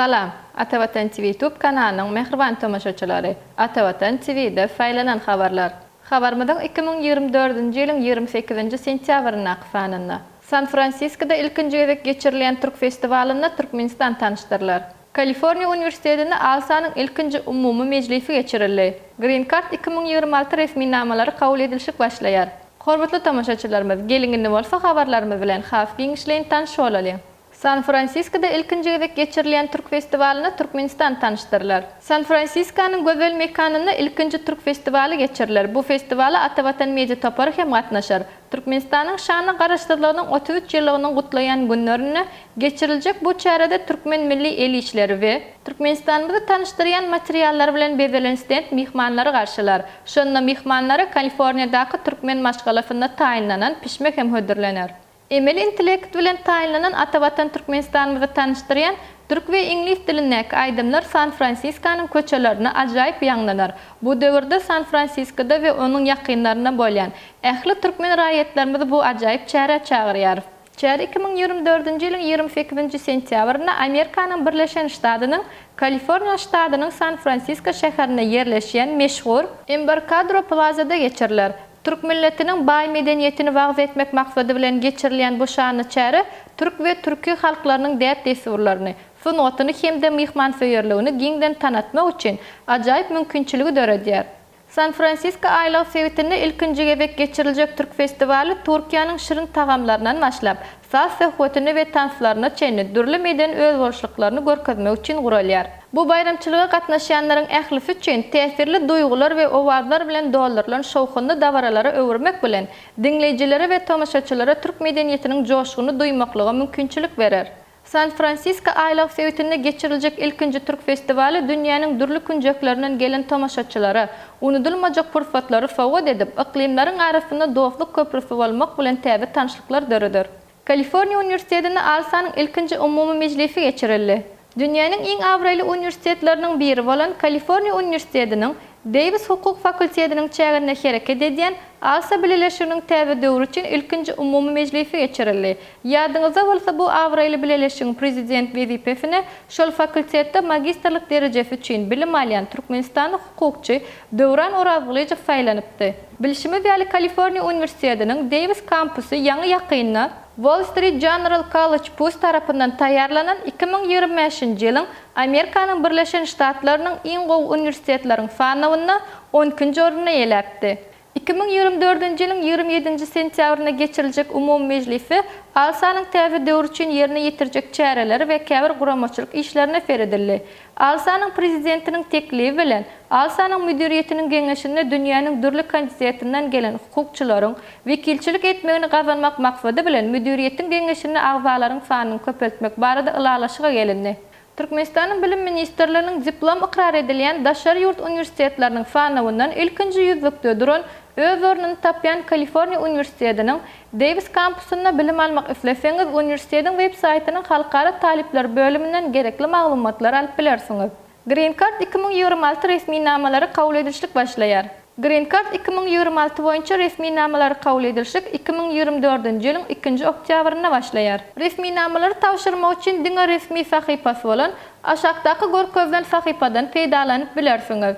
Salam, Atavatan TV YouTube kanalynyň mähriban tomaşaçylary! Atavatan TV-de saýlanan habarlar. Habarymyzyň 2024-nji ýylyň 28-nji sentýabryndaky sanynda. San-Fransiskoda ilkinji gezek geçirilýän türk festiwalynda Türkmenistan tanyşdyrylar. Kaliforniýa uniwersitetinde ALSA-nyň ilkinji umumy mejlisi geçirildi. Green Card 2026 resminamalary kabul edilişik başlaýar. Hormatly tomaşaçylarymyz, geliň indi bolsa habarlarymyz bilen has giňişleýin tanyş bolalyň. San-Fransiskoda ilkinji gezek geçirilýän türk festiwalynda Türkmenistan tanyşdyrylar. San-Fransiskonyň gözel mekanynda ilkinji türk festiwaly geçiriler. Bu festiwala Atavatan media topary hem gatnaşar. Türkmenistanyň şanly Garaşsyzlygynyň 33 ýyllygynyň gutlaýan günlerinde geçiriljek bu çärede türkmen milli el işleri we Türkmenistanymyzy tanyşdyrýan materiallar bilen bezelen stend myhmanlary garşylar. Şonda myhmanlara Kaliforniýadaky türkmen maşgalasynda taýynlanan pişme hem hödürlener. Emeli intellekt bilen taýynlanan Atavatan Türkmenistanymyzy tanyşdyrýan türk we iňlis dilindäki aýdymlar San-Fransiskonyň köçelerinde ajaýyp ýaňlanar. Bu döwürde San-Fransiskoda we onuň ýakynlarynda bolýan ähli türkmen raýatlarymyzy bu ajaýyp çärä çagyrýarys. Çäre 2024-nji ýylyň 28-nji sentýabrynda Amerikanyň Birleşen Ştadynyň Kaliforniýa ştadynyň San-Fransisko şäherinde ýerleşýän meşhur Embarkadro Plazada geçiriler. Türk milletiniň baý medeniýetini wagyz etmek maksady bilen geçirilýän bu şanly çäre türk we türki halklarynyň däp-dessurlaryny, sungatyny hem-de myhmansöýerligini giňden tanatmak üçin ajaýyp mümkinçiligi döredýär. San-Fransisko aýlagy sebitinde ilkinji gezek geçiriljek türk festiwaly Türkiýäniň şirin tagamlaryndan başlap, saz söhbetine we tanslaryna çenli dürli medeni özboluşlyklaryny görkezmek üçin guralýar. Bu baýramçylyga gatnaşýanlaryň ählisi üçin täsirli duýgular we owazlar bilen doldurylan şowhunly dabaralara öwürmek bilen, diňleýjilere we tomaşaçylara türk medeniýetiniň joşgunyny duýmaklyga mümkinçilik berer. San-Fransisko aýlagy sebitinde geçiriljek ilkinji türk festiwaly dünýäniň dürli künjeklerinden gelen tomaşaçylara unudylmajak pursatlary sowgat edip, yklymlaryň arasynda dostluk köprüsi bolmak bilen täze tanyşlyklar döreder. Kaliforniýa uniwersitetinde ALSA-nyň ilkinji umumy mejlisi geçirildi. Dünýäniň iň abraýly uniwersitetleriniň biri bolan Kaliforniýa uniwersitetiniň Deýwis hukuk fakultetiniň çäginde hereket edýän ALSA bileleşiginiň täze döwri üçin ilkinji umumy mejlisi geçirildi. Ýadyňyzda bolsa bu abraýly bileleşigiň prezident wezipesine şol fakultetde magistrlik derejesi üçin bilim alýan türkmenistanly hukukçy Döwran Orazgylyjow saýlanypdy. Bilşimiz ýaly Kaliforniýa uniwersitetiniň Deýwis kampusy ýaňy-ýakynda Wall Street Journal College Post tarapyndan taýýarlanan 2025-nji ýylyň Amerikanyň Birleşen Ştatlarynyň iň gowy uniwersitetleriň sanawynda on ikinji ornuny eýeläpdi. 2024-nji ýylyň 27-nji sentýabrynda geçiriljek umumy mejlisde ALSA-nyň täze döwür üçin ýerine ýetirjek çäreleri we käbir guramaçylyk işlerine seredildi. ALSA-nyň prezidentiniň teklibi bilen, ALSA-nyň müdiriýetiniň geňeşinde dünýäniň dürli kontitetinden gelen hukukçylaryň wekilçilik etmegini gazanmak maksady bilen müdiriýetiň geňeşinde agzalaryň sanyny köpeltmek barada ylalaşyga gelindi. Türkmenistanyň Bilim ministrliginiň diplom ykrar edilýän daşary ýurt uniwersitetleriniň sanawyndan ilkinji ýüzlükde duran öz ornuny tapýan Kaliforniýa uniwersitetiniň Deýwis kampusynda bilim almak isleseňiz uniwersitetiň web saýtynyň Halkara talyplar bölüminden gerekli maglumatlary alyp bilersiňiz. Green Card 2026 resminamalary kabul edilişlik başlaýar. Green Card 2026 boýunça resminamalary kabul edilişlik 2024-nji ýylyň ikinji oktýabrynda başlaýar. Resminamalary tabşyrmak üçin diňe resmi sahypasy bolan aşakdaky görkezilen sahypadan peýdalanyp bilersiňiz.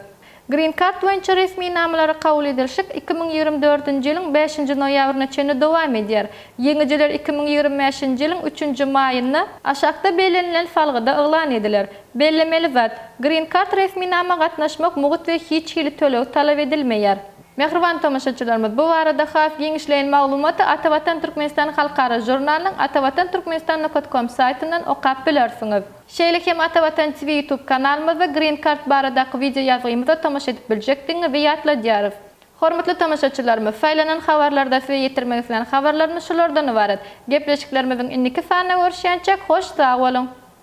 Green Card boýunça resminamalary kabul edilişik 2024-nji ýylyň bäşinji noýabryna çenli dowam edýär. Ýeňijiler 2025-nji ýylyň üçünji maýynda aşakda bellenilen salgyda yglan ediler. Bellemeli zat, Green Card resminama gatnaşmak mugt we hiç hili töleg talap edilmeýär. Mähriban tomaşaçylarymyz, bu barada has giňişleýin maglumaty Atavatan Türkmenistan halkara žurnalynyň atavatanturkmenistan nokat kom saýtyndan okap bilersiňiz. Şeýle hem Atavatan TV YouTube kanalymyzda Green Card baradaky wideo ýazgymyza tomaşa edip biljekdigiňizi ýatladýarys. Hormatly tomaşaçylarymyz, saýlanan habarlarda size ýetirmek islän habarlarymyz şulardan ybarat. Gepleşiklerimiziň indiki sanynda görüşýänçäk hoş sag boluň!